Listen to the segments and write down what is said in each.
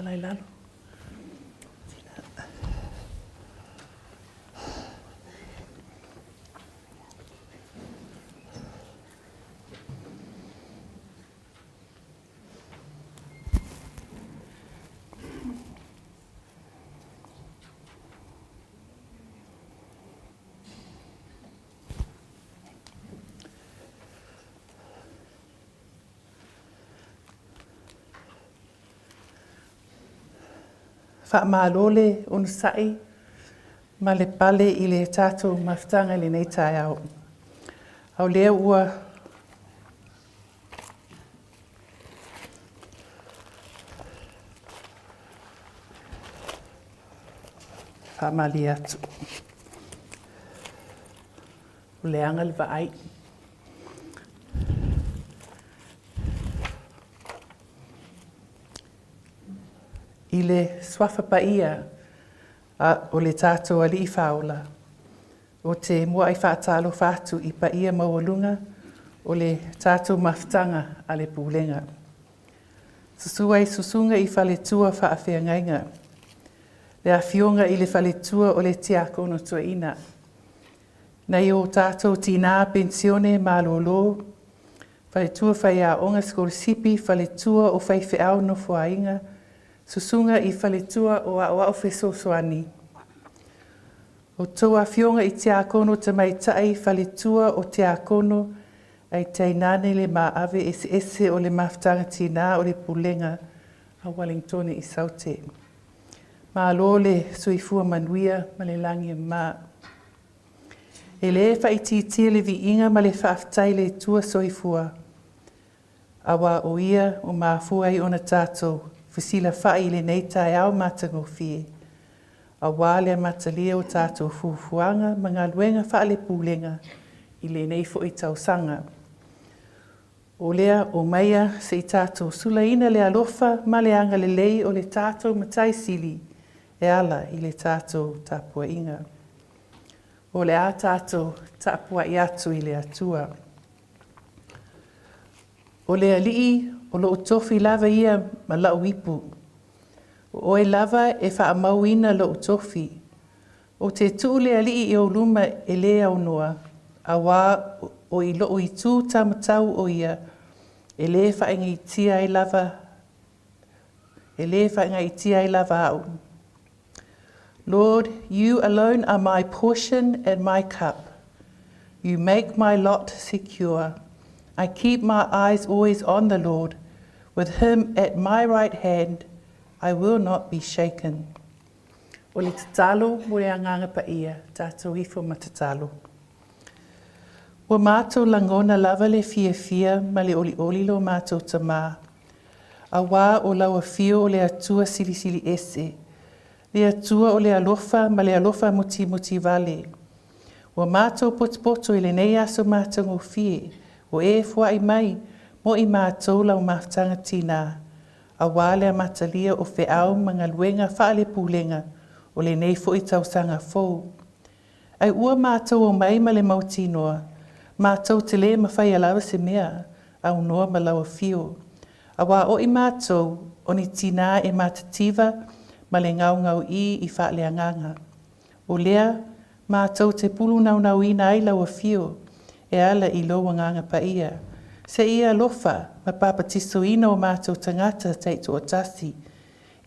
la i lalo. Faamalo le onosai ma le pale i le tatou mafutaga i lenei taeao. A o lea ua faamalie atu, ua leaga le vaai. I le Suafa Paia o le tatou Alii Faaola, ou te muai faatalofa atu i paia maualuga o le tatou mafutaga a le Pulega. Susu ai susuga i faletua faafeagaiga, le afioga i le faletua o le Tiakono Toeaina, nai o tatou tinā penisione malōlō, faletua faiaoga sikolasipi, faletua o faifeau nofoaiga, susuga i faletua o aoao fesoasoani, outou afioga i tiakono tamaitai, faletua o tiakono, ae tainane le maave eseese o le mafutaga tinā o le Pulega a Ueligitone i Saute. Malo le soifua manuia ma le lagi e mama. E lē faaitiitia le viiga ma le faafetai i le Atua soifua, aua o Ia ua mafua ai ona tatou fesilafai i lenei taeao matagofie, aua le amatalia o tatou fuafuaga ma galuega faale-Pulega i lenei foi tausaga. O lea, omaia se i tatou sulaina le alofa ma le agalelei o le tatou Matai Sili e ala i le tatou tapuaiga. O le a tatou tapuai atu i le Atua. O le Alii o lou tofi lava ia ma lau ipu. O oe lava e faamauina lou tofi. Ou te tuu le Alii i ou luma e lē aunoa, auā o i lou itu taumatau o ia, e lē faigaitia ai lava, e lē faigaitia ai lava au. Lord, you alone are my portion and my cup. You make my lot secure. I keep my eyes always on the Lord. With him at my right hand, I will not be shaken. O le tatalo mo le Agaga Paia, tatou ifo ma tatalo. Ua matou lagona lava le fiafia ma le olioli lo matou Tamā, auā o lau afio o le Atua Silisili Ese, le Atua o le alofa ma le alofa mutimuti vale. Ua matou potopoto i lenei aso matagofie, ua e foai mai mo i matou lau mafutaga tinā, auā le amatalia o feau ma galuega faale-Pulega o lenei foi tausaga fou. Ai ua matou omai ma le mautinoa, matou te lē mafaia lava se mea, aunoa ma lau afio. Auā o i matou, o ni tinā e matitiva ma le gaugauī i faaleagaga. O lea, matou te pulunaunauina ai lau afio, e ala i lou Agaga Paia, se i e alofa ma papatisoina o matou tagata taitoatasi,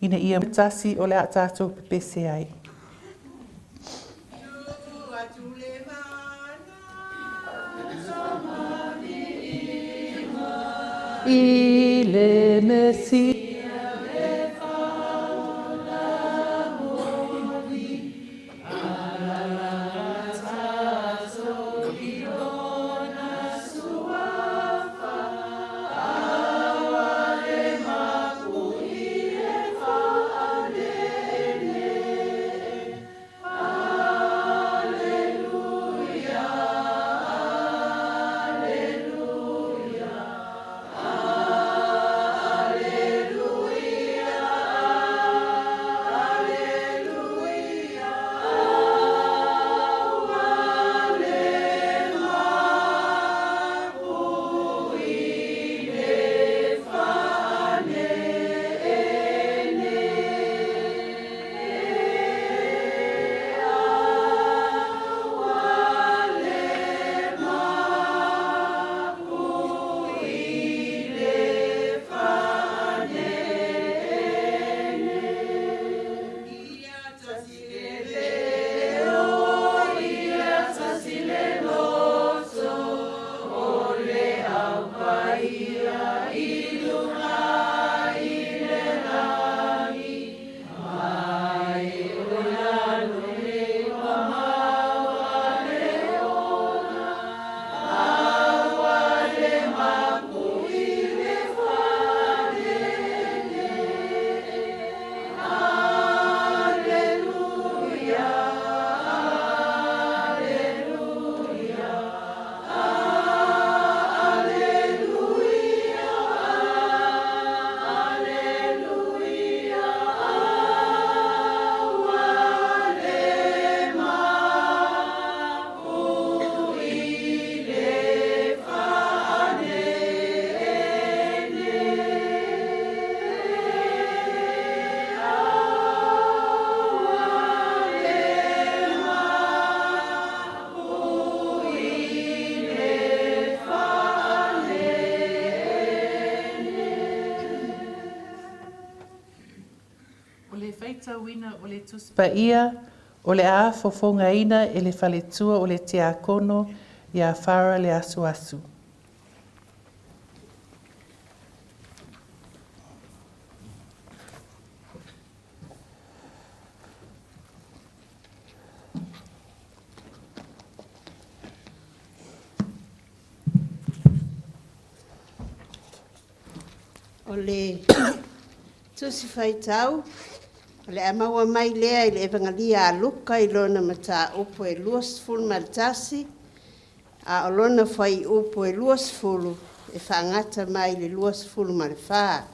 ina ia tasi o le a tatou pepese ai. I le Mesia liliuina o le Tusi Paia o le a fofogaina e le faletua o le Tiakono ia Farah Leasuasu. O le Tusi Faitau o le a maua mai lea i le Evagelia a Luka i lona mataupu e 21, a o lona fuaiupu e 20 e faagata mai i le 24.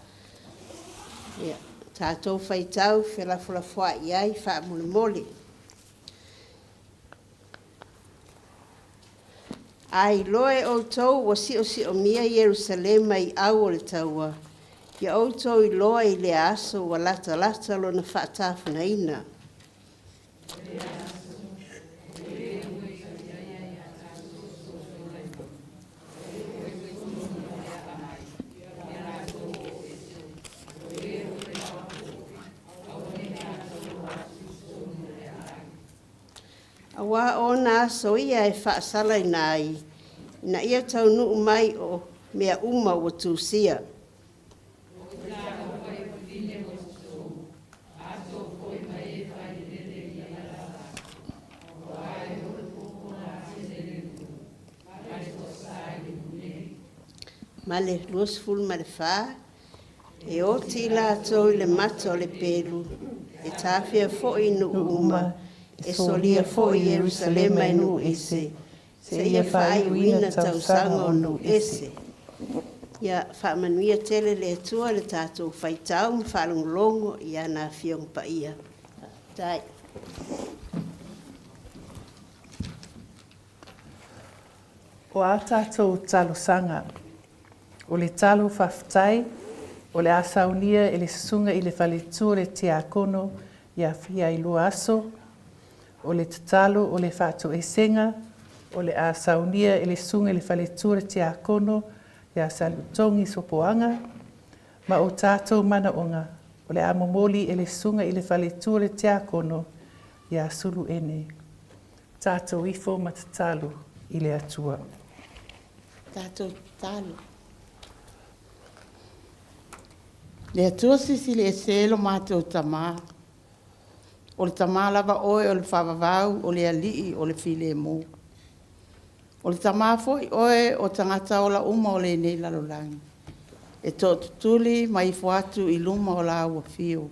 Ia, tatou faitau felafolafoai ai faamolemole. A iloa e outou ua siosiomia Ierusalema i au o le taua, ia outou iloa i lea aso ua latalata lona faatafunaina. Auā o ona aso ia e faasalaina ai, ina ia taunuu mai o mea uma ua tusia. Ma le 24, E oti i latou i le mata o le pelu, e tafea foi i nuu uma, e solia foi Ierusalema e nuu ese, seia faaiuina tausaga o nuu ese. Ia faamanuia tele le Atua i le tatou faitau ma faalogologo i ana Afioga Paia. Faafetai. O a tatou talosaga, o le talo faafetai o le a saunia e le susuga i le faletua o le Tiakono ia Fiailua Aso, o le tatalo o le faatoesega o le a saunia e le susuga i le faletua o le Tiakono ia Salutogi Sopoaga, ma o tatou manaoga o le a momoli e le susuga i le faletua o le Tiakono ia Suluene. Tatou ifo ma tatalo i le Atua. Tatou tatalo. Le Atua Silisili Ese lo matou Tama, o le Tama lava Oe o le faavavau, o le Alii o le Filemu. O le Tama foi Oe o tagata ola uma o lenei lalolagi, e tootutuli ma ifo atu i luma o Lau Afio.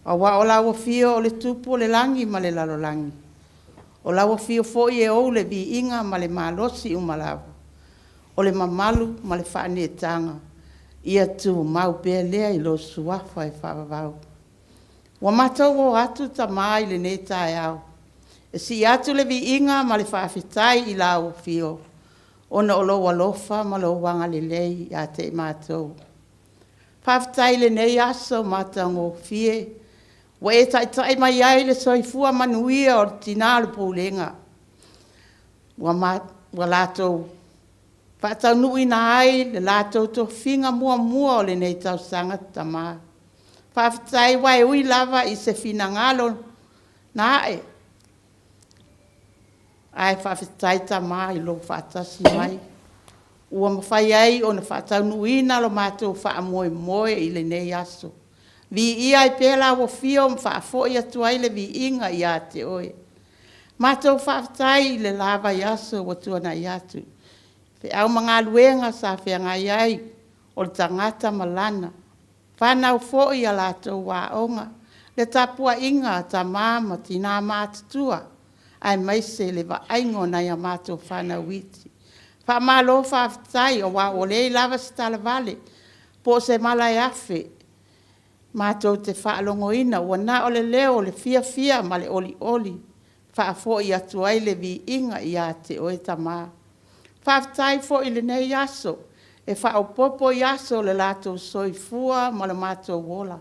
Aua o Lau Afio o le Tupu o le lagi ma le lalolagi, o Lau Afio foi e ou le viiga ma le malosi uma lava, o le mamalu ma le faaneetaga, ia tumau pea lea i Lou Suafa e faavavau. Ua matou o atu Tama i lenei taeao e sii atu le viiga ma le faafetai i Lau Afio, ona o Lou alofa ma Lou agalelei ia te i matou. Faafetai i lenei aso matagofie ua e taitai mai ai le soifua manuia o le Tina o le Pulega, ua latou faataunuuina ai le latou tofiga muamua o lenei tausaga Tama. Faafetai aua e ui lava i se finagalo na a'e, ae faafetai Tama i lou faatasi mai ua mafai ai ona faataunuuina lo matou faamoemoe i lenei aso. Viia ai pea lau Afio ma faafoi atu ai le viiga ia te Oe. Matou faafetai i le la vaiaso ua tuanai atu i feau ma galuega sa feagai ai o le tagata ma lana fanau foi i a latou aoga, le tapuaiga a tama ma tina matutua, aemaise le vaaiga o nai a matou fanau iti. Faamalo faafetai aua ua leai lava se talavale po o se mala e afe matou te faalogoina, ua na o le leo o le fiafia ma le olioli e faafoi atu ai le viiga ia te Oe Tama. Faafetai foi i lenei aso e faaopoopo i aso o le latou soifua ma lo matou ola.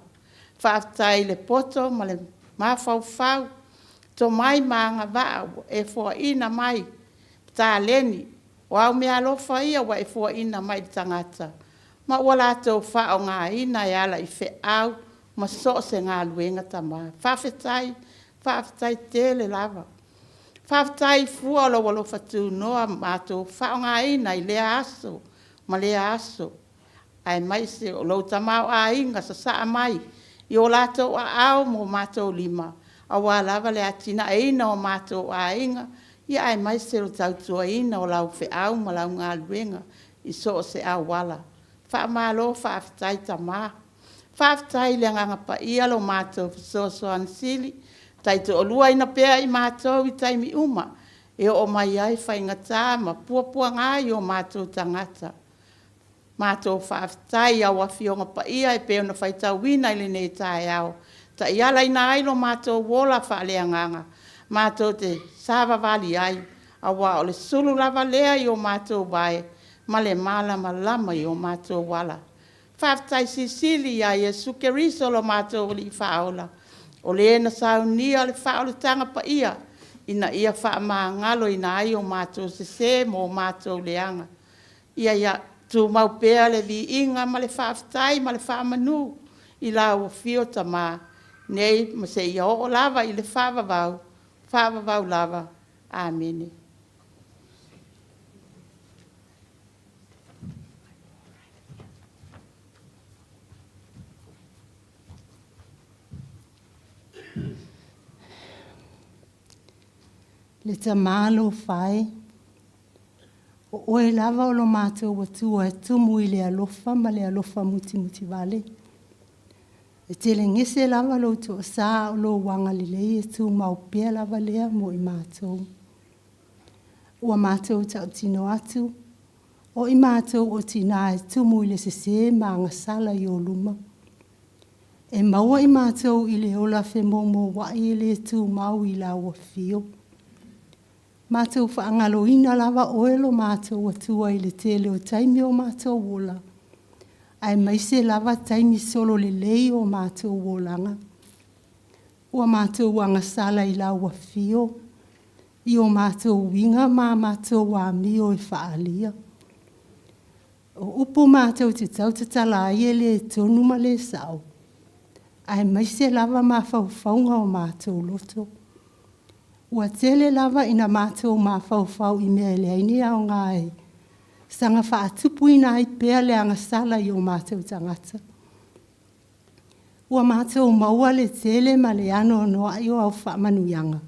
Faafetai i le poto ma le mafaufau, tomai ma agavaa ua e foaina mai, taleni. O au meaalofa ia ua e foaina mai i le tagata ma ua latou faaaogaina e ala i feau ma so o se galuega Tama. Faafetai, faafetai tele lava. Faafetai i fua o lou alofa tunoa ua matou faaaogaina i lea aso ma lea aso, aemaise o lou tamaoaiga sasaa mai i o latou aao ma o matou lima aua lava le atinaeina o matou aiga, aemaise o le tautuaina o lau feau ma lau galuega i so o se auala. Faamalo faafetai Tama. Faafetai i le Agaga Paia lo matou Fesoasoani Sili, e taitoaluaina pea i matou i taimi uma e oo mai ai faigata ma puapuaga i o matou tagata. Matou faafetai i au Afioga Paia e pei ona faitauina i lenei taeao, e taialaina ai lo matou ola faaleagaga matou te savavali ai, aua o le sulu lava lea i o matou vae ma le malamalama i o matou ala. Faafetai silisili ia Iesu Keriso lo matou Alii Faaola, o Le na saunia le faaolataga paia ina ia faamagaloina ai o matou sese ma o matou leaga. Ia tumau pea le viiga ma le faafetai ma le faamanu i lau Afio Tama, nei ma seia oo lava i le faavavau, faavavau lava. Amene. Le Tamā alofa e, o oe lava o lo matou Atua e tumu i le alofa ma le alofa mutimutivale. E telegese lava lou toasā a o lou agalelei e tumau pea lava lea mo i matou. Ua matou tautino atu, o i matou o tinā e tumu i le sesē ma agasala i o luma. E maua i matou i le ola femoumouai e le tumau i lau afio. Matou faagaloina lava oe lo matou Atua i le tele o taimi o matou ola, aemaise lava taimi sololelei o matou olaga. Ua matou agasala i lau afio, i o matou uiga ma a matou amio e faaalia. O upu matou te tautatala ai e le tonu ma le sao, aemaise lava mafaufauga o matou loto. Ua tele lava ina matou mafaufau i mea e leai ni aoga e saga faatupuina ai pea le agasala i o matou tagata. Ua matou maua le tele ma le anoanoai o au faamanuiaga,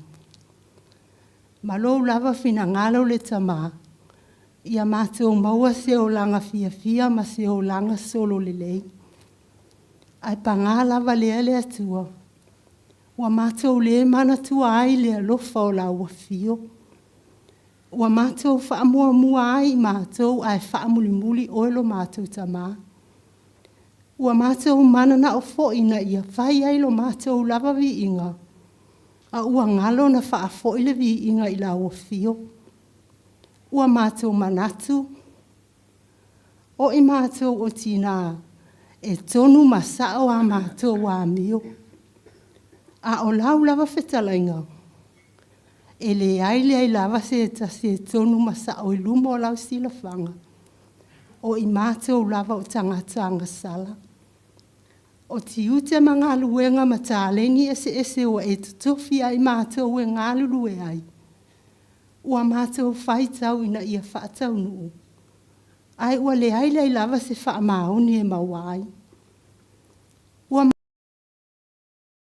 ma lou lava finagalo le Tama, ia matou maua se olaga fiafia ma se olaga sololelei. Ae paga lava lea le Atua, ua matou le manatua ai le alofa o lau afio. Ua matou faamuamua ai i matou ae faamulimuli oe lo matou Tama. Ua matou mananao foi ina ia fai ai lo matou lava viiga, a ua galo na faafoi le viiga i lau afio. Ua matou manatu, o i matou o tinā, e tonu ma sao a matou amio. A o lau lava fetalaiga, e leai leai lava se tasi e tonu ma sao i luma o lau silafaga, o i matou lava o tagata agasala. O tiute ma galuega ma taleni eseese ua e totofi ai matou e galulue ai, ua matou faitau ina ia faataunuu, ae ua leai leai lava se faamaoni e maua ai. Ua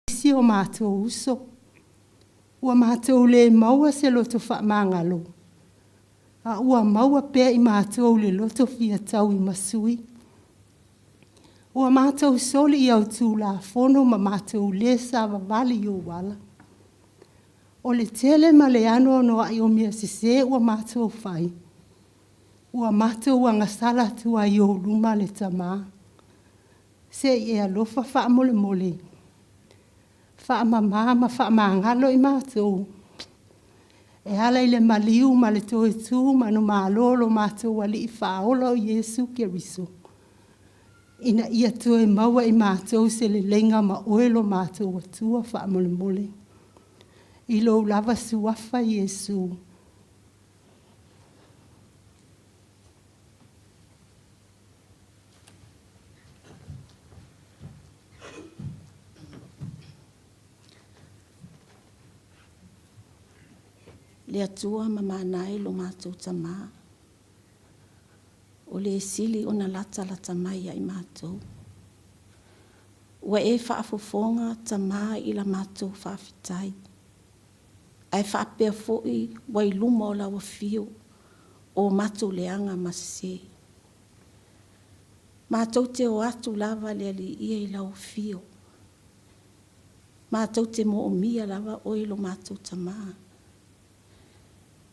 isi o matou uso, ua matou le maua se loto faamagalo, a ua maua pea i matou le loto fia tauimasui. Ua matou soli i au Tulafono ma matou le savavali i ou ala. O le tele ma le anoanoai o mea sesē ua matou fai, ua matou agasala atu ai i ou luma le Tama. Se i e alofa faamolemole, faamama ma faamagalo i matou, e ala i le maliu ma le toe tu manumalo o lo matou Alii Faaola o Iesu Keriso, ina ia toe maua e matou se leleiga ma oe lo matou Atua faamolemole. I lou lava suafa Iesu. Le Atua ma mana ai lo matou Tama, o le sili ona latalata mai ia i matou. Ua e faafofoga Tama i la matou faafetai, ae faapea foi ua i luma o lau Afio o matou leaga ma sese. Matou te o atu lava le Alii e i lau Afio, matou te moomia lava oe lo matou Tama.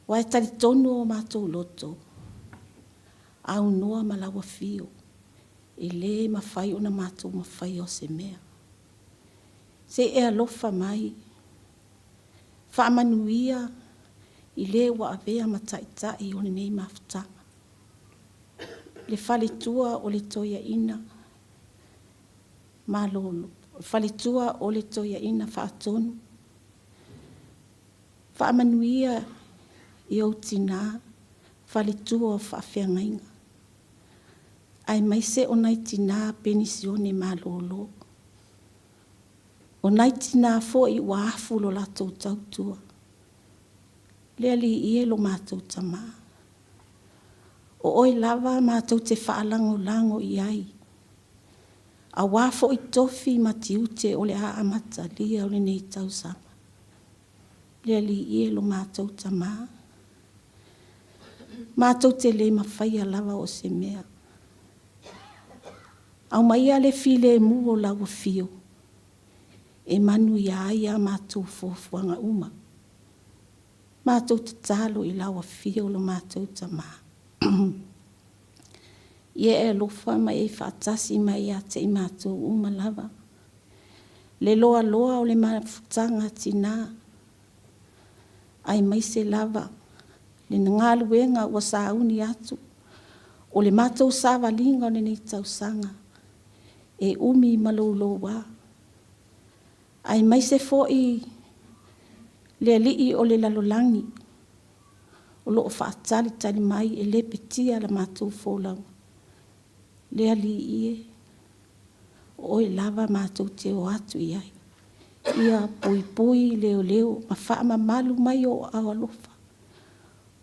Aua e talitonu o matou loto, aunoa ma lau Afio, e le mafai ona matou mafaia o se mea. Se i e alofa mai, faamanuia i le ua avea ma taitai o lenei mafutaga. Le faletua o le Toeaina malolo, faletua o le Toeaina Faatonu, faamanuia i ou tina, faletua o faafeagaiga, aemaise o nai tina penisione malolo. O nai tina foi ua afu lo latou tautua. Le Alii e lo matou Tama, o oe lava matou te faalagolago i ai, aua foi tofi ma tiute o le a amatalia o lenei tausaga. Le Alii e lo matou Tama, matou te le mafaia lava o se mea. Aumaia le filemu o lau Afio e manuia ai a matou fuafuaga uma. Matou tatalo i lau Afio lo matou Tama. Ia e alofa ma e faatasi mai ia te i matou uma lava. Le loaloa o le mafutaga a tina, aemaise lava le galuega ua sauni atu o le matou savaliga o lenei tausaga e umi ma louloua, aemaise foi le alii o le lalolagi o lo o faatalitali mai e lepetia la matou folauga. Le Alii e, o oe lava matou te o atu i ai, ia puipui, leoleo ma faamamalu mai ou aao alofa.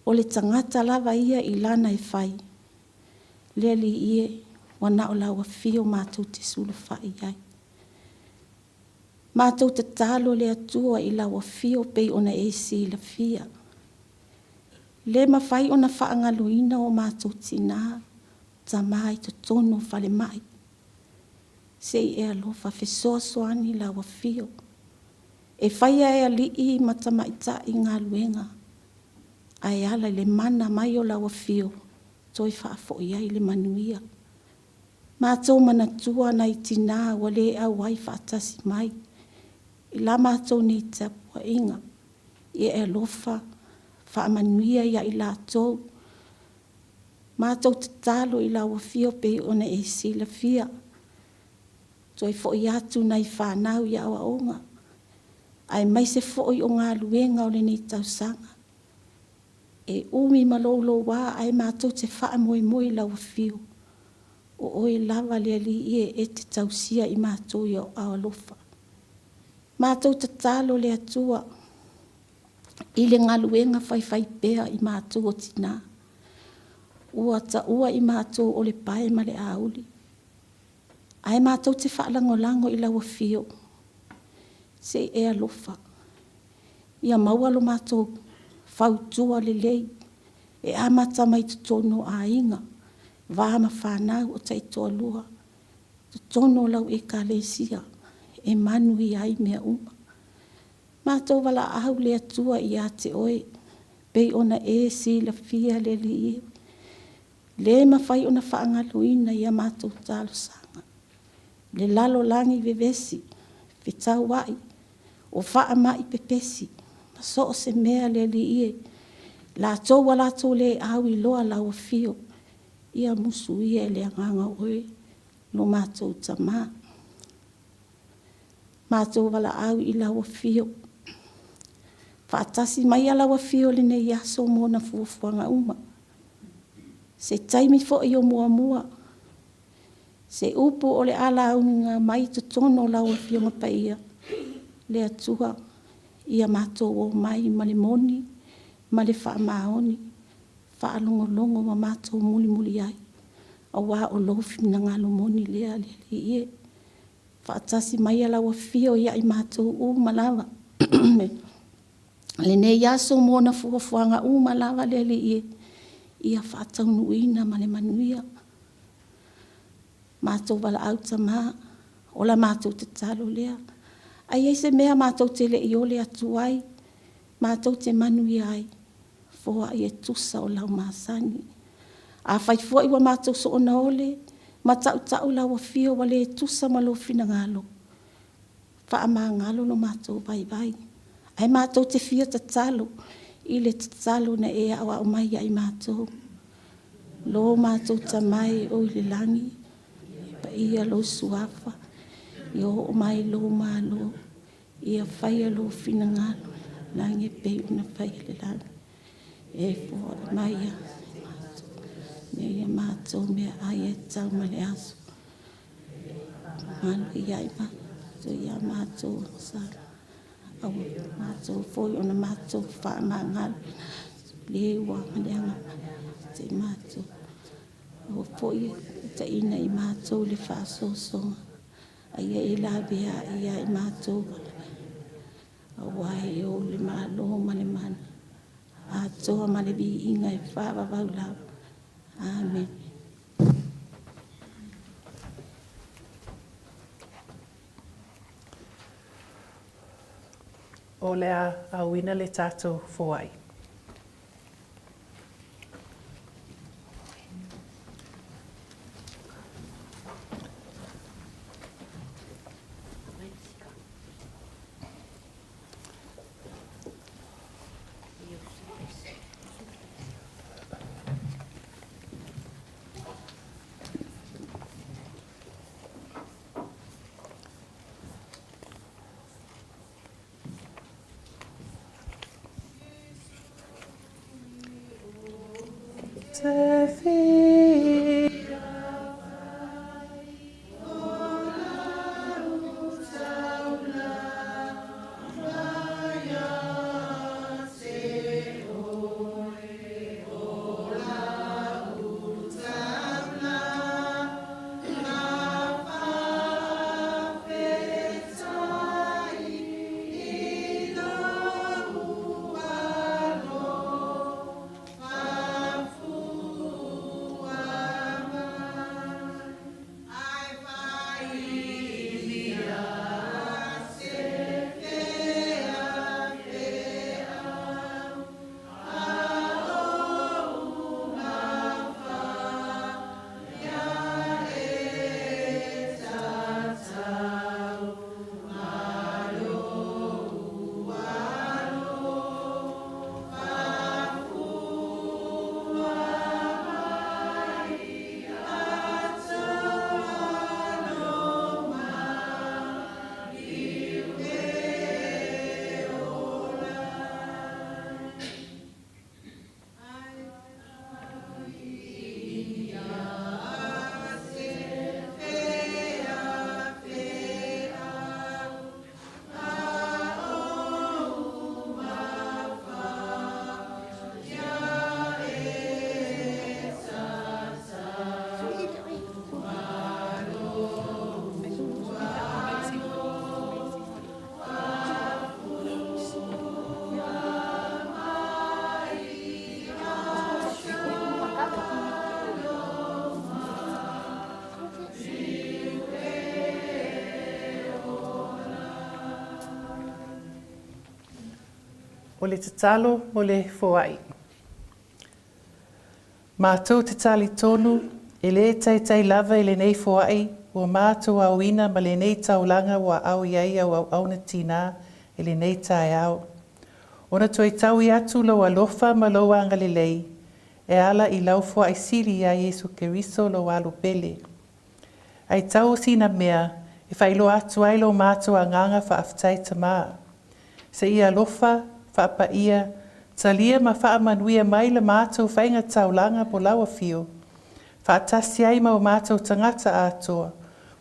O le tagata lava ia i lana e fai, Le Alii e, ua na o lau Afio matou te sulufai i ai. Matou tatalo le Atua i lau Afio pei ona e silafia. Le mafai ona faagaloina o matou tina, tama i totonu o falemai. Se i e alofa fesoasoani lau Afio. E faia e alii ma tamaitai galuega, ae ala i le mana mai o lau Afio, toe faafoi ai le manuia. Matou manatua nai tina ua le auai faatasi mai i la matou nei tapuaiga. Ia e alofa faamanuia ia i latou. Matou tatalo i lau Afio pei ona e silafia. Toe foi atu nai fanau i aoaoga, aemaise foi o galuega o lenei tausaga. E umi ma louloua ae matou te faamoemoe i lau Afio. O oe lava le Alii e, e te tausia i matou i ou aao alofa. Matou tatalo le Atua i le galuega faifaipea i matou o tina. Ua taua i matou o le pae ma le auli. Ae matou te faalagolago i lau Afio, se i e alofa, ia maua lo matou fautua lelei e amata mai totonu o aiga, va ma fanau o taitoalua, totonu o lau Ekalesia e manuia ai mea uma. Matou valaau le Atua ia te oe, pei ona e silafia le Alii e, le mafai ona faagaloina i a matou talosaga, le lalolagi vevesi, fetauai, o faamai pepesi, ma so o se mea le Alii e, latou ua latou le auiloa lau Afio, ia musuia e le Agaga o oe lo matou Tama. Matou valaau i lau Afio, faatasi maia lau Afio i lenei aso ma ona fuafuaga uma. Se taimi foi o muamua, se upu o le a lauga mai i totonu o lau Afioga Paia, le Atua, ia matou omai ma le moni. ma le faamaoni, faalogologo ma matou mulimuli ai, aua o Lou finagalo moni lea le Alii e. Faatasi maia lau Afio ia i matou uma lava i lenei aso ma ona fuafuaga uma lava le Alii e, ia faataunuuina ma le manuia. Matou valaau Tama, o la matou tatalo lea. A i ai se mea matou te le i ole atu ai, matou te manuia ai, foai e tusa o lau masani. Afai foi ua matou soona ole ma tautau lau Afio ua le tusa ma lou finagalo, faamagalo lo matou vaivai. Ae matou te fia tatalo i le tatalo na e aoao mai ia i matou. Lo matou Tama e oo i le lagi, ia paia lou Suafa, ia oo mai lou Malo, ia faia lou finagalo i le lagi e pei ona fai i le lagi. E foai mai ia i matou meaai e tatau mo le aso. Faamagalo ia i matou ia matou agasala, aua matou foi ona matou faamagalo le ua leaga mai ia i matou. Aua foi e te taitaiina i matou i le faasoasoaga, a ia e laveai ia i matou, aua e ou le Malo ma le mana atoa ma le viiga e faavavau lava. Amene. O le a auina le tatou foai. Te whia O le tatalo mo le foai. Matou te talitonu, e le taitai lava i lenei foai ua matou aoina ma lenei taulaga ua ao i ai au auauna tinā i lenei taeao. Ona toe taui atu lou alofa ma lou agalelei e ala i lau foai sili iā Iesu Keriso lou Alo pele. Ae tau o sina mea e faailoa atu ai lo matou agaga faafetai Tamā. Se i alofa, faapaia, talia ma faamanuia mai le matou faiga taulaga mo lau afio, faatasi ai ma o matou tagata atoa,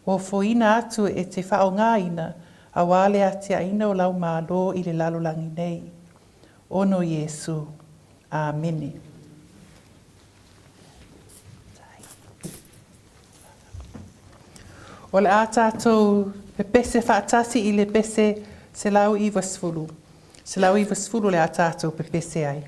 ua ofoina atu e te faaaogaina aua le atiaeina o lau Malo i le lalolagi nei. Ono Iesu. Amene. O le a tatou pepese faatasi i le pese 190. 190 o le a tatou pepese ai.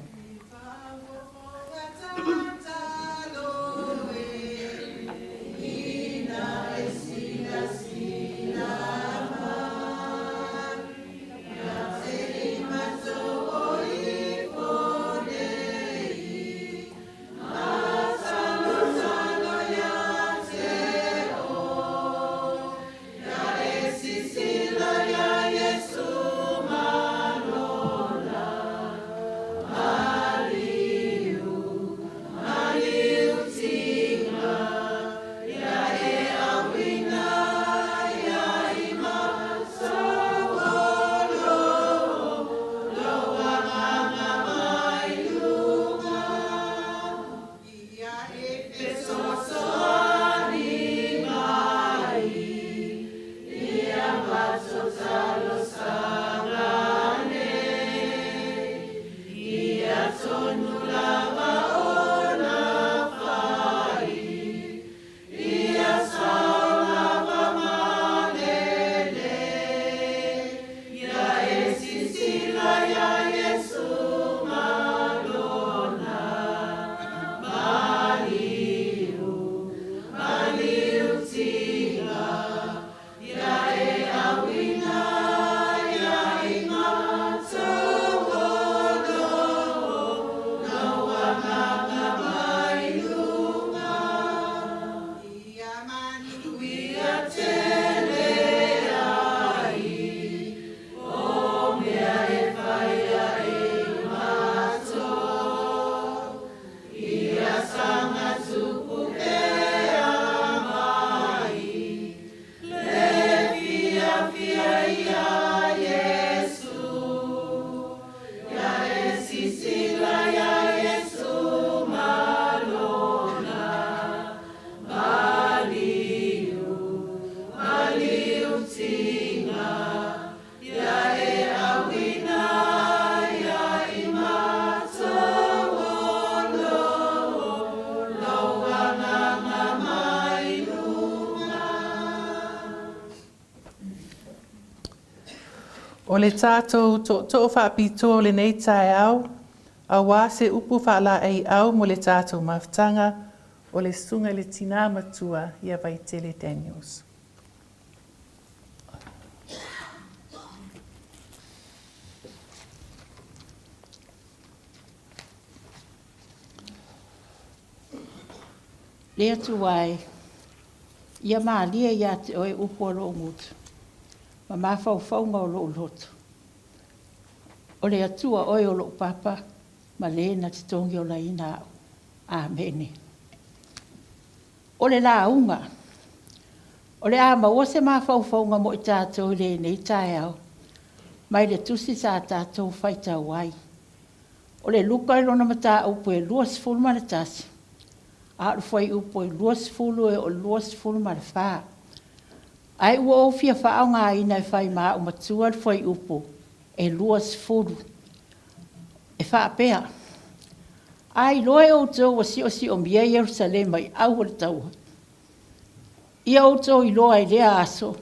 O le tatou tootoo faapitoa o lenei taeao, auā se upu faalaeiau mo le tatou mafutaga, o le Susuga i le Tinā Matua ia Vaitele Daniels. Le Atua e, ia malie ia te oe upu a lou gutu, ma mafaufauga o lou loto. O le Atua oe o lou papa, ma le na te togiolaina au. Amene. O le lauga. O le a maua se mafaufauga mo i tatou i lenei taeao, mai le tusi sa tatou faitau ai. O le Luka i lona mataupu e 21, a o le fuaiupu e 20 e oo i le 24. Ae ua ou fia faaaogaina e fai ma au matua le fuaiupu e 20, e faapea, A iloa e outou ua siosiomia Ierusalema i au o le taua, ia outou iloa i lea aso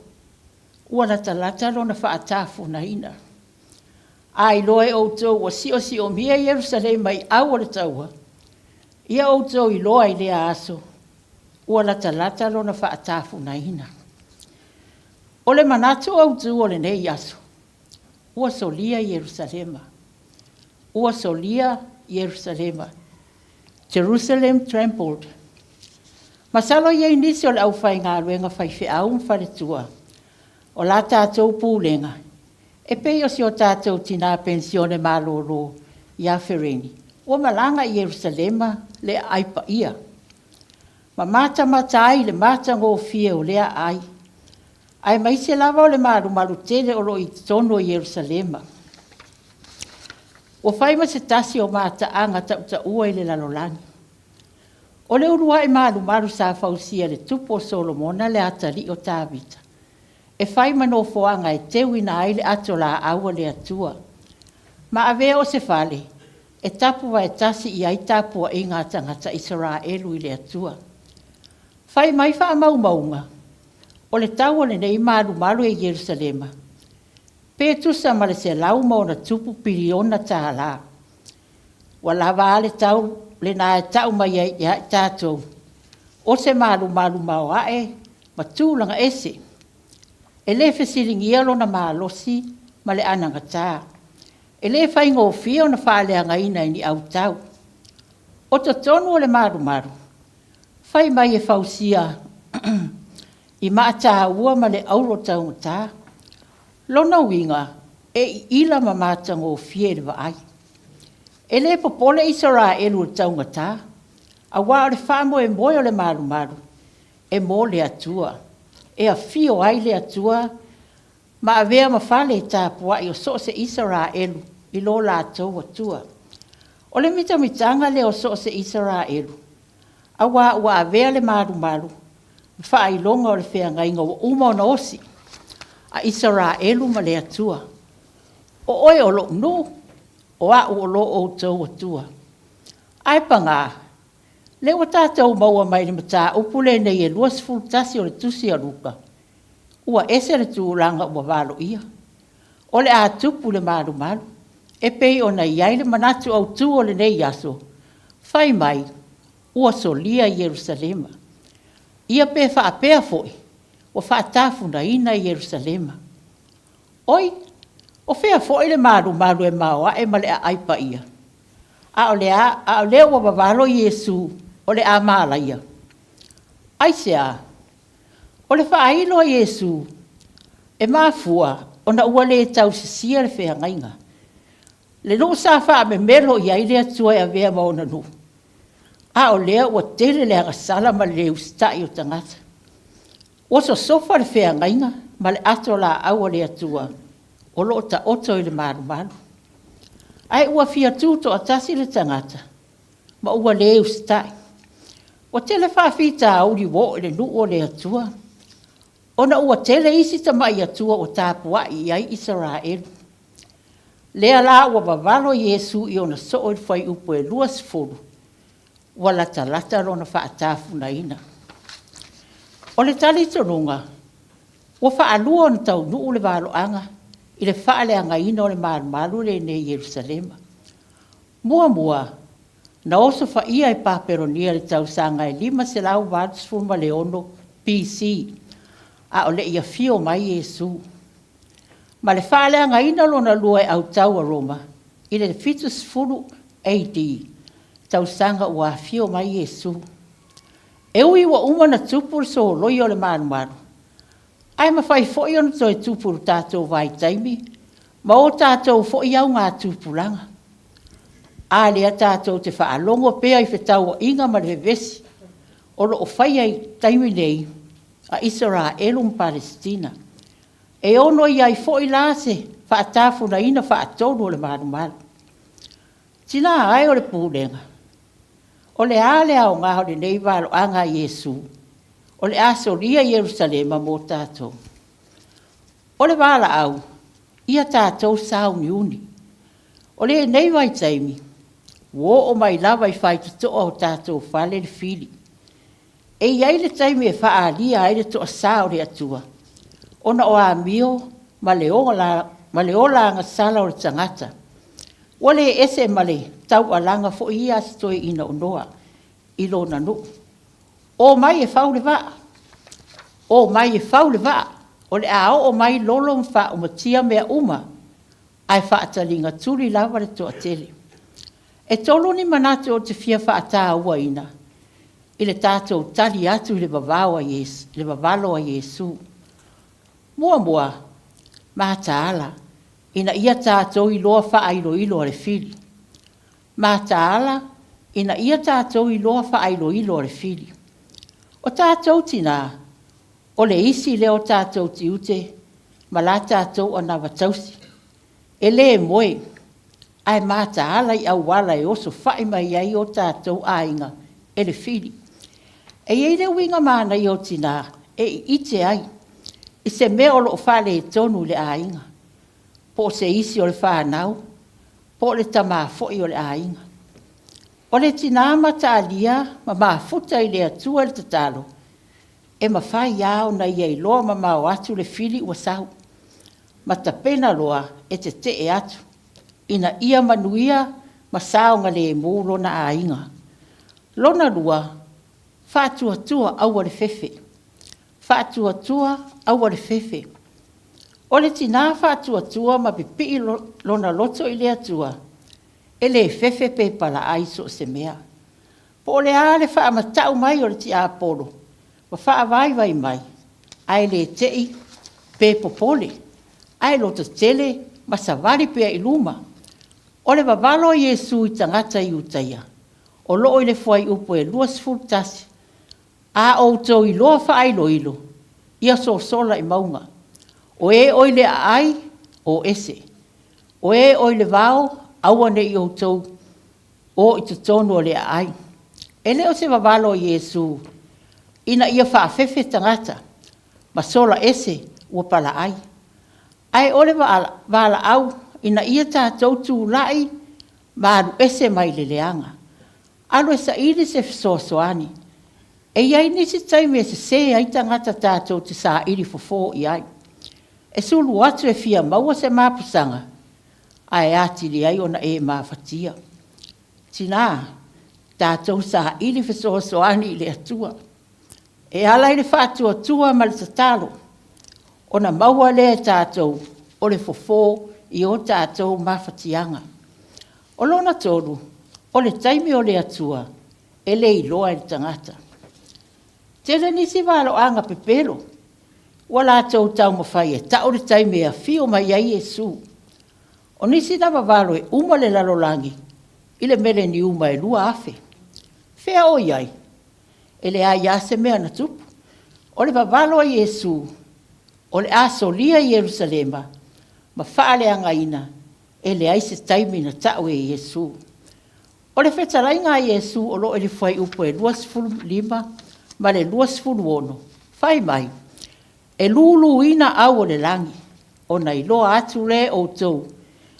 ua latalata lona faatafunaina. A iloa e outou ua siosiomia Ierusalema i au o le taua, ia outou iloa i lea aso ua latalata lona faatafunaina. O le manatu autu o lenei aso, ua solia Ierusalema. Ua solia Ierusalema. Jerusalem trampled. Masalo e i ai nisi o le aufaigaluega faifeau ma faletua o la tatou pulega e pei o si o tatou tina penisione malolo ia Fereni ua malaga i Ierusalema le aai paia ma matamata ai i le matagofie o lea aai, aemaise lava o le malumalu tele o lo o i totonu o Ierusalema. Ua fai ma se tasi o mataaga tautaua i le lalolagi. O le uluai malumalu sa fausia e le Tupu o Solomona le atalii o Tavita, e fai ma nofoaga e teuina ai le ato laau a le Atua, ma avea o se fale e tapuvaetasi i ai tapuaiga a tagata Isaraelu i le Atua. Fai mai faamaumauga, o le tau o lenei malumalu e Ierusalema, pe tusa ma le $100+ piliona. Ua lava a le tau lena e tau mai ai ia i tatou, o se malumalu maoae ma tulaga ese, e le fesiligia lona malosi ma le anagata. E le faigofie ona faaleagaina e ni autau. O totonu o le malumalu, fai mai e fausia i maa taua ma le auro taugata. Lona uiga, e iila ma matagofie i le vaai. E le popole Isaraelu i le taugata, aua o le faamoemoe o le malumalu, e mo le Atua, e afio ai le Atua ma avea ma fale tapuai o so o se Isaraelu i lo latou Atua. O le mitamitaga lea o so o se Isaraelu, aua ua avea le malumalu ma faailoga o le feagaiga ua uma ona osi a Isaraelu ma le Atua. O oe o lou nuu, o au o lo outou Atua. Ae paga, lea ua tatou maua mai i le mataupu lenei e 21 o le Tusi a Luka, ua ese le tulaga ua valoia. O le a tupu le malumalu, e pei ona i ai le manatu autu o lenei aso, fai mai ua solia Ierusalema. Ia pe faapea foi, ua faatafunaina Ierusalema. Oi, o fea foi le malumalu e maoae ma le aai paia? A o lea, a o lea ua vavalo Iesu o le a malaia. Aisea? O le faailo a Iesu e mafua ona ua le tausisia le feagaiga. Le nuu sa faamemelo i ai le Atua e avea ma ona nuu, a o lea ua tele le agasala ma le le usitai o tagata. Ua sosofa le feagaiga ma le ato laau a le Atua o lo o taoto i le malumalu. Ae ua fia tutoatasi le tagata ma ua le usitai. Ua tele faafitauli ua oo i le nuu o le Atua, ona ua tele isi tamai atua ua tapuai i ai Isaraelu. Lea la ua vavalo Iesu i ona soo i le fuaiupu e 20, ua latalata lona faatafunaina. O le talitonuga, ua faalua ona taunuu le valoaga i le faaleagaina o le malumalu lenei i Ierusalema. Muamua, na osofaia e Papelonia i le tausaga e 586 BC, a o le i afio mai Iesu. Ma le faaleagaina lona lua e autau a Roma i le 70 AD, tausaga ua afio mai Iesu. E ui ua uma ona tupu le soloia o le malumalu, ae mafai foi ona toe tupu i lo tatou vaitaimi ma o tatou foi augatupulaga. A lea tatou te faalogo pea i fetauaiga ma le vevesi o lo o faia i taimi nei a Isaraelu ma Palesitina. E ono i ai foi la se faatafunaina faatolu o le malumalu. Tina ae o le pulega, o le a le aoga o lenei valoaga a Iesu o le a solia Ierusalema mo tatou? O le valaau, ia tatou sauniuni. O lenei vaitaimi, ua oo mai lava i faitotoa o tatou fale le fili. E i ai le taimi e faaalia ai le toasa o le Atua, ona o amio ma le ola agasala o le tagata. Ua le ese ma le taualaga foi ia a si toeaina o Noa i lona nuu. O mai e fau le vaa, o mai e fau le vaa, o le a oo mai lolo ma faaumatia mea uma, ae faataligatuli lava le toatele. E tolu ni manatu ou te fia faatauaina i le tatou tali atu i le vavao a Iesu, le vavalo a Iesu. Muamua, mataala ina ia tatou iloa faailoilo a le fili. Mataala ina ia tatou iloa faailoilo a le fili. O tatou tinā, o le isi lea o tatou tiute ma la tatou anava tausi. E le moe, ae mataala i auala e osofai mai ai o tatou aiga e le fili. E i ai le uiga manaia o tinā e iite ai i se mea o lo o faaletonu i le aiga, po o se isi o le fanau, Po o le tamā foi o le aiga. O le tinā mataalia ma mafuta i le Atua i le tatalo, e mafai lava ona ia iloa mamao atu le fili ua sau, ma tapena loa e tetee atu, ina ia manuia ma saogalemu lona aiga. Lona lua, faatuatua aua le fefe. Faatuatua aua le fefe. O le tinā faatuatua ma pipii lona loto i le Atua, e le fefe pe palaai i so o se mea. Po o le a le faamata'u mai o le tiapolo ma faavaivai mai, ae le te'i pe popole, ae lototele ma savali pea i luma. O le vavalo a Iesu i tagata Iutaia, o lo o i le fuaiupu e 21, A outou iloa faailoilo, ia sosola i mauga. O e o i le aai, o ese. O e o i le vao, aua ne i outou o i totonu o le aai. E le o se vavalo a Iesu ina ia faafefe tagata ma sola ese ua palaai, ae o le valaau ina ia tatou tulai ma alu ese mai le leaga. Alu e saili se fesoasoani. E i ai nisi taimi e sese ai tagata tatou te saili fofo i ai. E sulu atu e fia maua se mapusaga, ae atili ai ona e mafatia. Tina, tatou saili fesoasoani i le Atua e ala i le faatuatua ma le tatalo, ona maua lea e tatou o le fofo i o tatou mafatiaga. O lona tolu, o le taimi o le Atua e le iloa e le tagata. Tele nisi valoaga pepelo ua latou taumafai e ta'u le taimi e afio mai ai Iesu. O nisi na vavalo e uma le lalolagi i le meleniuma e 2000. Fea o i ai? E leai lava se mea na tupu. O le vavalo a Iesu, o le a solia Ierusalema ma faaleagaina, e leai se taimi na ta'u e Iesu. O le fetalaiga a Iesu o lo o i le fuaiupu e 25 ma le 26, fai mai, E luluina au o le lagi, ona iloa atu lea e outou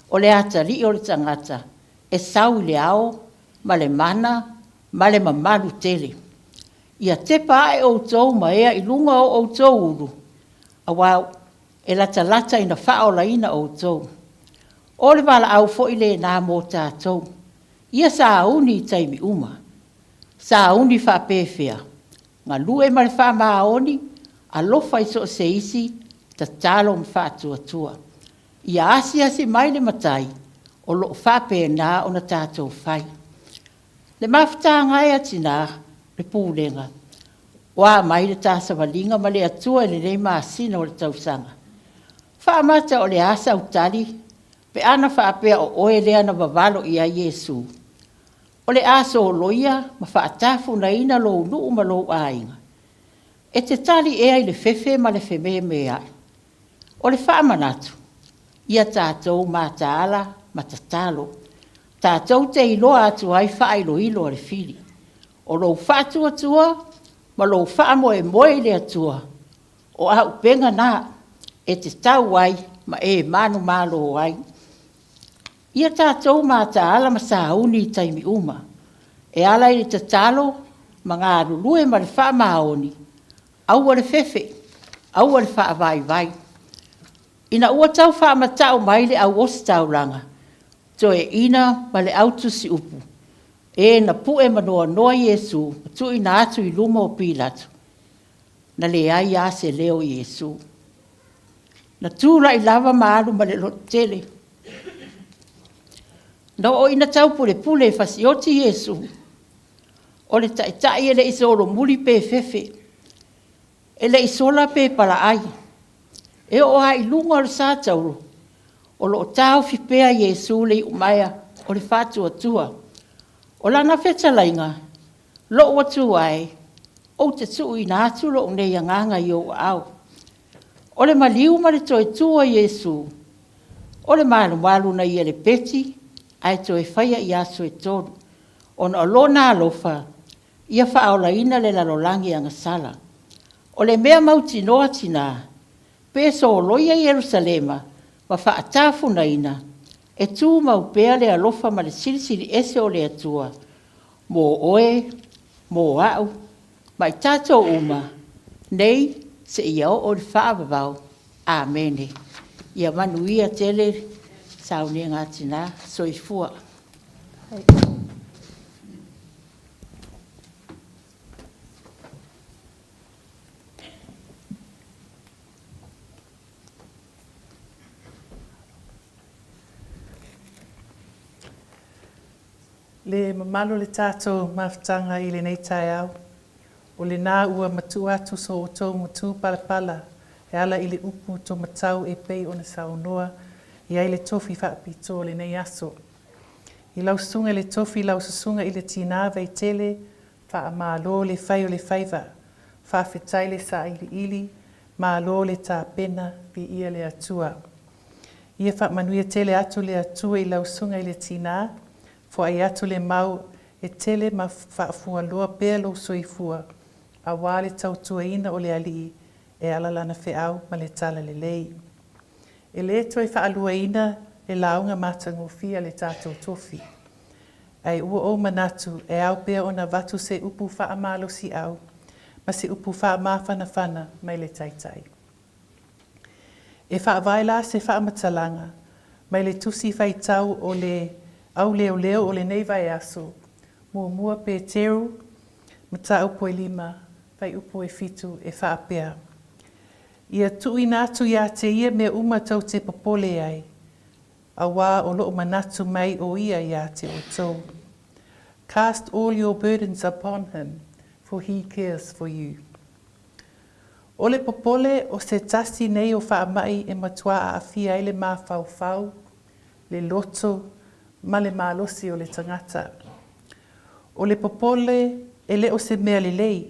o le atalii o le tagata e sau i le ao ma le mana ma le mamalu tele. Ia tepa ae outou ma ea i luga o outou ulu, aua e latalata ina faaolaina outou. O le valaau foi lena mo tatou, ia sauni i taimi uma. Sauni faapefea? Galue ma le faamaoni, alofa i so o se isi, tatalo ma faatuatua. Ia asiasi mai le Matai, o lo o faapena ona tatou fai. Le mafutaga e a tina, le pulega, o a mai le ta savaliga ma le Atua i lenei masina o le tausaga? Faamata o le a sau tali pe ana faapea o oe lea na vavalo i ai Iesu? O le a soloia ma faatafunaina lou nuu ma lou aiga? E te tali ea i le fefe ma le fememeai? O le faamanatu, ia tatou mataala ma tatalo, tatou te iloa atu ai faailoilo a le fili. O lou faatuatua ma lou faamoemoe i le Atua, o auupega na e te tau ai ma e manumalo ai. Ia tatou mataala ma sauni i taimi uma, e ala i le tatalo ma galulue ma le faamaoni, aua le fefe, aua le faavaivai. Ina ua tau faamata'u mai le au ositaulaga, toeaina ma le au tusiupu, e na pue ma noanoa Iesu ma tuuina atu i luma o Pilato, na leai lava se leo o Iesu. Na tulai lava ma alu ma le lototele. Na oo ina taupulepule e fasioti Iesu, o le Taitai e le i solomuli pe fefe, e le i sola pe palaai. E oo lava i luga o le satauro, o lo o taofi pea Iesu le iumaea o le faatuatua. O lana fetalaiga, Lou Atua e, ou te tuuina atu lou nei agaga i ou aao. O le maliu ma le toe tu o Iesu, o le malumalu na ia lepeti ae toe faia i aso e tolu, ona o lona alofa ia faaolaina le lalolagi agasala. O le mea mautinoa tina, pe soloia Ierusalema ma faatafunaina, E tumau pea le alofa ma le silisili ese o le Atua mo oe, mo a'u, ma i tatou uma, nei seia oo i le faavavau. Amene. Ia manuia tele le sauniga a tina. Soifua. Le mamalu o le tatou mafutaga i lenei taeao, o lena ua matuu atu so outou matupalapala e ala i le upu toomatau e pei ona saunoa i ai le tofi faapitoa o lenei aso. I lau susuga i le tofi, lau susuga i le Tina Vaitele, faamalo le fai o le faiva, faafetai le sailiili, malo le tapena, viia le Atua. Ia faamanuia tele atu le Atua i lau susuga i le Tina, foai atu le mau e tele ma faafualoa pea lou soifua, aua le tautuaina o le Alii e ala lana feau ma le talalelei. E le toe faaluaina le lauga matagofie a le tatou tofi. Ae ua ou manatu e ao pea ona avatu se upu faamalosiau ma se upu faamafanafana mai le Taitai. E faavae la se faamatalaga mai le Tusi Faitau o le Au Leoleo o lenei vaiaso, Muamua Peteru, Mataupu e 5, Fuaiupu e 7, e faapea, Ia tuuina atu ia te ia mea uma tou te popole ai, auā o lo'o manatu mai ʻo ia iā te ʻoutou. Cast all your burdens upon him, for he cares for you. O le popole o se tasi nei o faamaʻi e matuā aafia ai le mafaufau, le loto, ma le malosi o le tagata. O le popole e le o se mea lelei,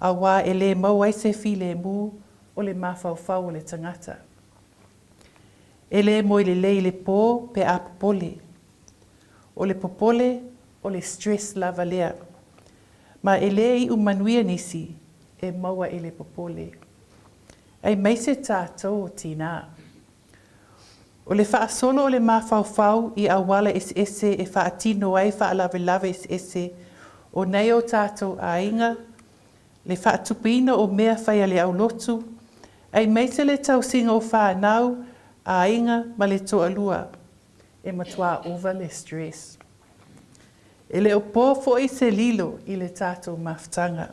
auā e lē maua ai se filemu o le mafaufau o le tagata. E lē moe lelei i le pō pe a popole. O le popole, o le stress lava lea. Ma e lē iʻu manuia nisi e maua i le popole. Aemaise tatou o tinā. O le faasolo o le mafaufau i auala eseese e faatino ai faalavelave eseese o nai o tatou aiga, le faatupeina o mea fai a le aulotu, aemaise le tausiga o fanau, aiga ma le toalua, e matuā ova le stress. E le o po foi se lilo i le tatou mafutaga.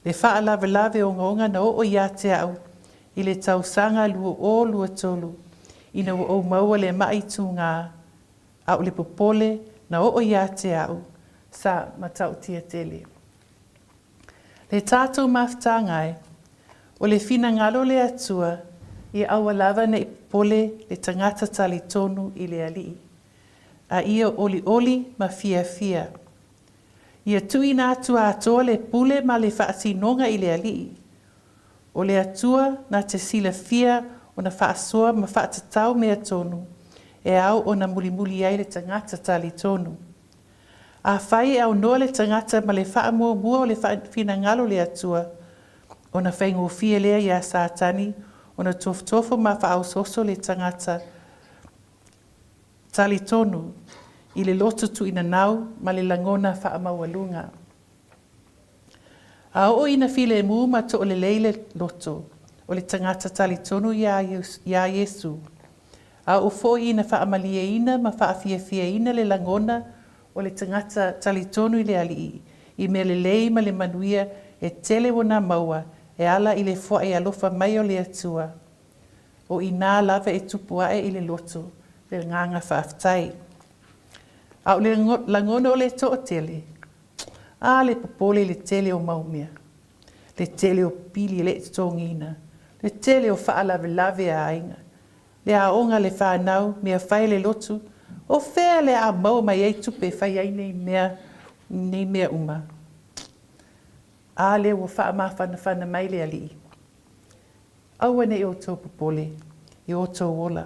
Le faalavelave ogaoga na oo ia te au i le tausaga 2023 ina ua ou maua le maʻi tugā, a o le popole na oo ia te au sa matautia tele. Le tatou mafutaga e, o le finagalo o le Atua ia aua lava ne i popole le tagata talitonu i le Alii, a ia olioli ma fiafia. Ia tuuina atu atoa le pule ma le faatinoga i le Alii. O le Atua na te silafia ona faasoa ma faatatau mea tonu e ao ona mulimuli ai le tagata talitonu. Afai e aunoa le tagata ma le faamuamua o le finagalo o le Atua, ona faigofie lea iā Satani ona tofotofo ma faaosooso le tagata talitonu i le loto tuuinanau ma le lagona faamaualuga. A oo ina filemu ma toʻalelei le loto o le tagata talitonu iā Iesū, a oo foi ina faamalieina ma faafiafiaina le lagona o le tagata talitonu i le Alii i mea lelei ma le manuia e tele ona maua e ala i le foai alofa mai o le Atua, o inā lava e tupu aʻe i le loto le agaga faafetai. A o le lagona o le toatele, a le popole i le tele o mau mea, le tele o pili e le i totogiina, le tele o faalavelave a aiga, le aoga a le fanau, mea fai a le lotu, o fea le a maua mai ai tupe e fai ai nei mea, nei mea uma? A lea ua faamafanafana mai le Alii. Aua ne i outou popole i outou ola,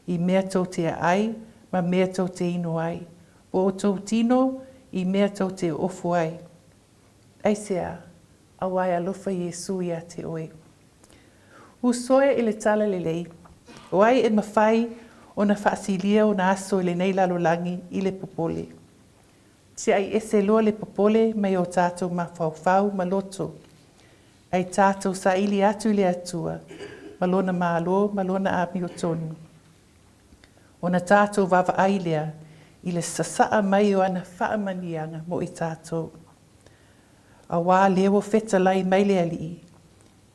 i mea tou te aai ma mea tou te inu ai, po outou tino i mea tou te ofu ai. Aisea? Auā e alofa Iesū iā te oe. Usoe i le talalelei, o ai e mafai ona faasilia ona aso i lenei lalolagi i le popole. Tiai ese loa le popole mai o tatou mafaufau ma loto, ae tatou saili atu i le Atua ma Lona Malo ma Lona amiotonu. Ona tatou vaavaai lea i le sasaa mai o ana faamanuiaga mo i tatou. Auā lea ua fetalai mai le Alii,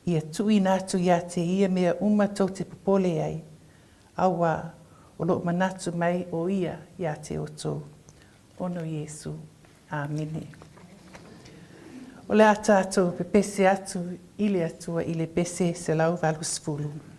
ia tuuina atu ia te ia mea uma tou te popole ai, auā o lo o manatu mai o ia ia te outou. Ona o Iesu. Amene. O le a tatou pepese atu i le Atua i le pese 180.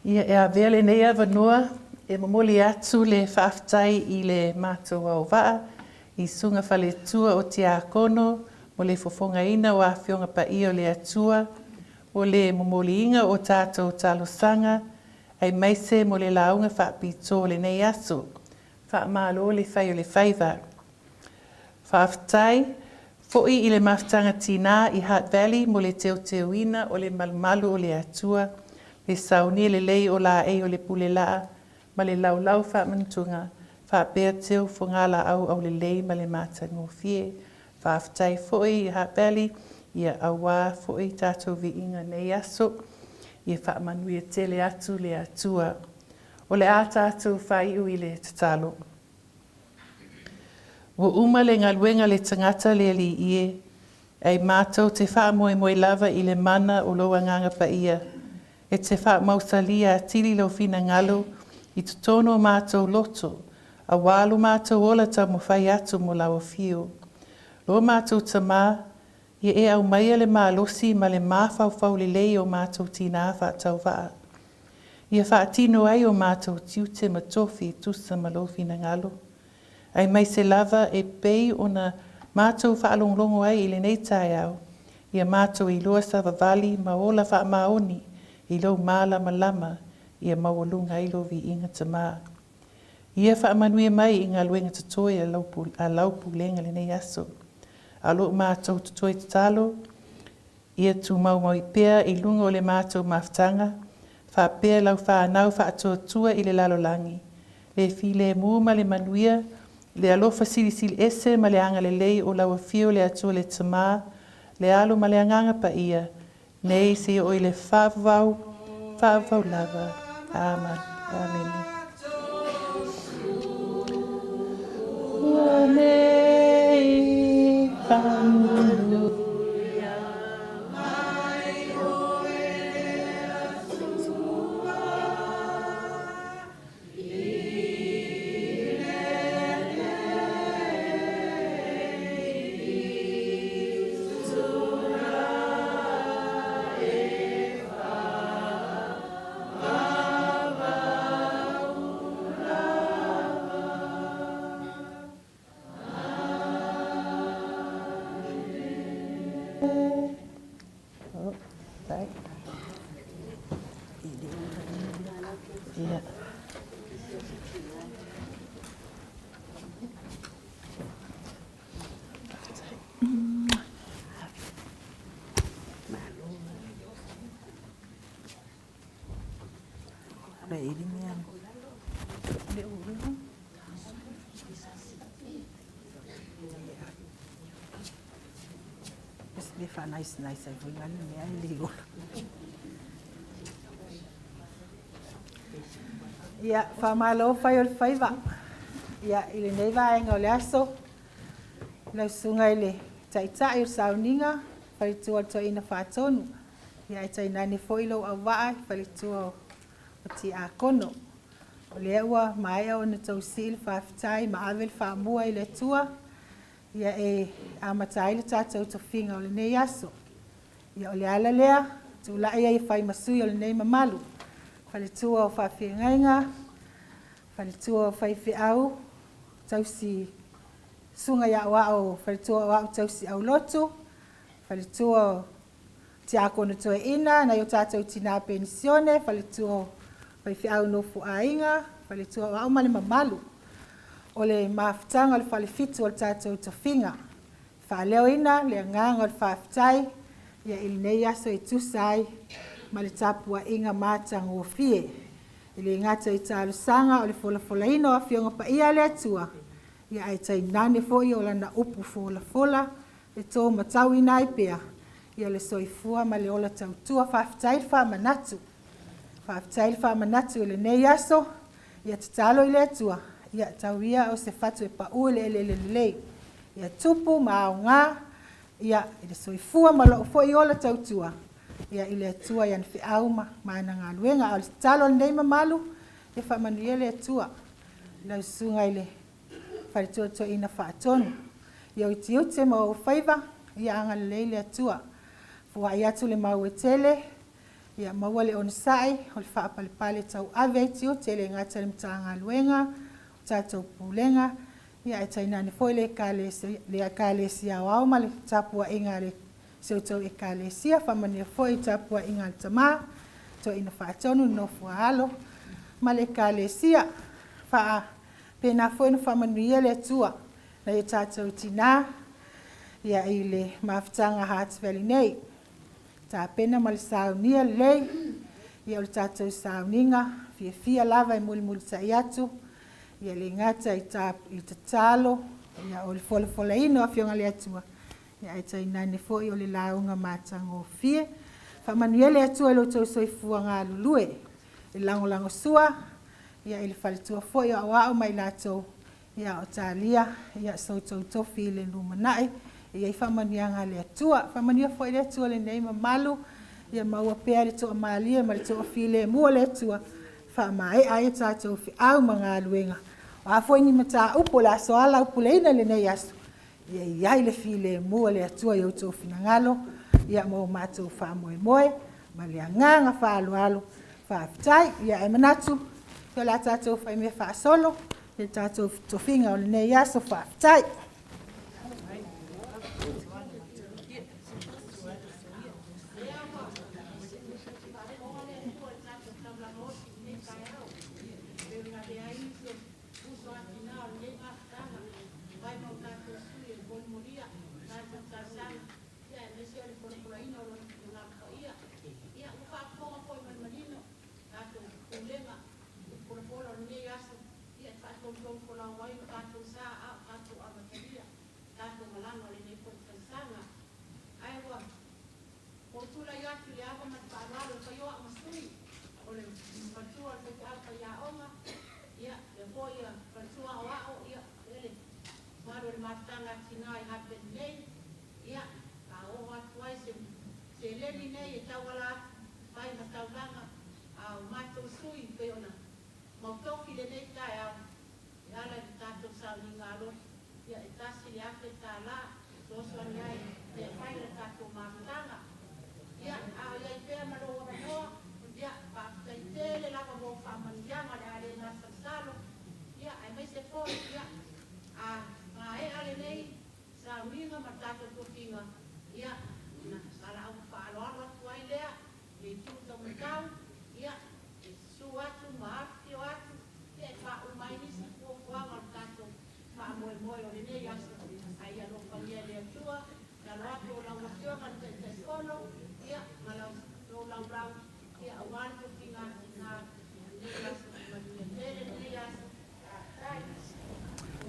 Ia, e avea lenei avanoa e momoli atu le faafetai i le matou auvaa i Susuga Faletua o Tiakono mo le fofogaina o Afioga Paia o le Atua, mo le momoliina o tatou talosaga, aemaise mo le lauga faapito o lenei aso. Faamalo le fai o le faiva. Faafetai foi i le Mafutaga Tinā i Hutt Valley mo le teuteuina o le malumalu o le Atua, le saunia lelei o laei o le pule laa ma le laulau faamantuga, faapea teu fogalaau aulelei ma le matagofie. Faafetai foi i Hutt Valley, ia auā foi tatou viiga nei aso. Ia faamanuia tele atu le Atua. O le a tatou faaiu i le tatalo. Ua uma le galuega a le tagata le Alii e, ai matou te faamoemoe lava i le mana o lou Agaga Paia. E te faamausalia atili lou finagalo i totonu o matou loto, auā lo matou ola taumafai atu mo lau afio. Lo matou Tamā, ia e aumaia le malosi ma le mafaufau lelei o matou tinā faatauvaa, ia faatino ai o matou tiute ma tofi e tusa ma lou finagalo, aemaise lava e pei ona matou faalogologo ai i lenei taeao, ia matou iloa savavali ma ola faamaoni i lou malamalama ia maualuga ai lou viiga Tamā. Ia faamanuia mai i galuega totoe a lau pulega lenei aso. A o lo o matou totoe tatalo, ia tumau mai pea i luga o le matou mafutaga, faapea lau fanau faatuatua i le lalolagi, le filemu ma le manuia, le alofa silisili ese ma le agalelei o lau Afio le Atua le Tamā, le Alo ma le Agaga Paia, nei seia oo i le faavavau, faavavau lava. Amene. Ua nei faamanuia mai oe le Atua. Ia, faamalo fai o le faiva. Ia, i lenei vaega o le aso, lau susuga i le Taitai o le Sauniga, faletua o le Toeaina Faatonu, ia ae tainane foi lou auvaa faletua o Tiakono. O lea ua maea ona tou sii le faafetai ma ave le faamua i le Atua, ia e amata ai le tatou tofiga o lenei aso. Ia o le ala lea, tulai ai e fai ma sui o lenei mamalu, faletua o faafeagaiga, faletua o faifeau, tausi susuga i aoao, faletua o aoao tausi aulotu, faletua o Tiakono Toeaina, nai o tatou tina penisione, faletua o faifeau nofoaiga, faletua o aoao ma le mamalu o le mafutaga o le falefitu o le tatou tofiga. Faaleoina le agaga o le faafetai i lenei aso e tusa ai ma le tapuaiga matagofie. E le gata i talosaga o le folafolaina o Afioga Paia a le Atua, ae tainane foi o Lana upu folafola e to matauina ai pea le soifua ma le ola tautua. Faafetai le faamanatu, faafetai le faamanatu i lenei aso. Ia tatalo i le Atua, ia tau ia o se fatu e pau i le eleele lelei, ia tupu ma aoga i le soifua ma lou foi ola tautua i le Atua i ana feau ma ana galuega. A o le tatalo a lenei mamalu, ia faamanuia le Atua i lau Susuga i le Faletua Toeaina Faatonu, i ou tiute ma ou faiva, ia agalelei le Atua, foai atu le mau e tele, ia maua le onosai, o le faapalepale tauave ai tiute, e le gata i le Matagaluega, o tatou Pulega, ae tainane foi le Ekalesia Aoao ma le tapuaiga a si a outou Ekalesia. Faamanuia foi i le tapuaiga a le Tama, Toeaina Faatonu, le nofo a alo ma le Ekalesia. Faapena foi ona faamanuia le Atua i nai o tatou tina i le mafutaga a Hearts Valley nei, tapena ma le saunia lelei. Ia o le tatou sauniga fiafia lava e mulimulitai atu, ia le gata i tatalo, o le folafolaina o Afioga a le Atua, ae tainane foi o le lauga matagofie. Faamanuia le Atua i lo outou soifua galulue e lagolagosua i le faletua foi o Aoao ma i latou o talia so outou tofi i le lumanai, e i ai faamanuiaga a le Atua. Faamanuia foi le Atua i lenei mamalu Ia maua pea le toamalie ma le toafilemu o le Atua e faamaea ai a tatou feau ma galuega. O a foi ni mataupu o le a soalaupuleina i lenei aso, ia i ai le filemu o le Atua i outou finagalo mo matou faamoemoe. Ma le agaga faaaloalo. Faafetai. Ia ae manatu, o le a tatou faimea faasolo i le tatou tofiga o lenei aso. Faafetai.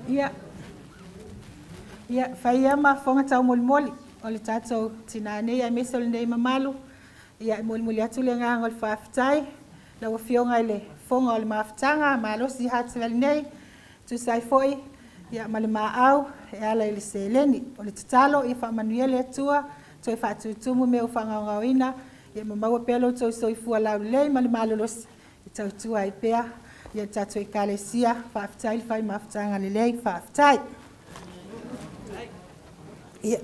Ia, ia fai ia ma fofoga taumolimoli o le tatou tinā nei aemaise o lenei mamalu. Ia, e molimoli atu le agaga o le faafetai lau Afioga i le Fofoga o le Mafutaga Malosi Hardsell nei, e tusa ai foi ma le maau e ala i le seleni. O le tatalo ia faamanuia le Atua, toe faatutumu mea ua faagaogaoina, ma maua pea lo outou soifua laulelei ma le malolosi e tautua ai pea le tatou Ekalesia. Faafetai le fai mafutaga lelei, faafetai. Ia,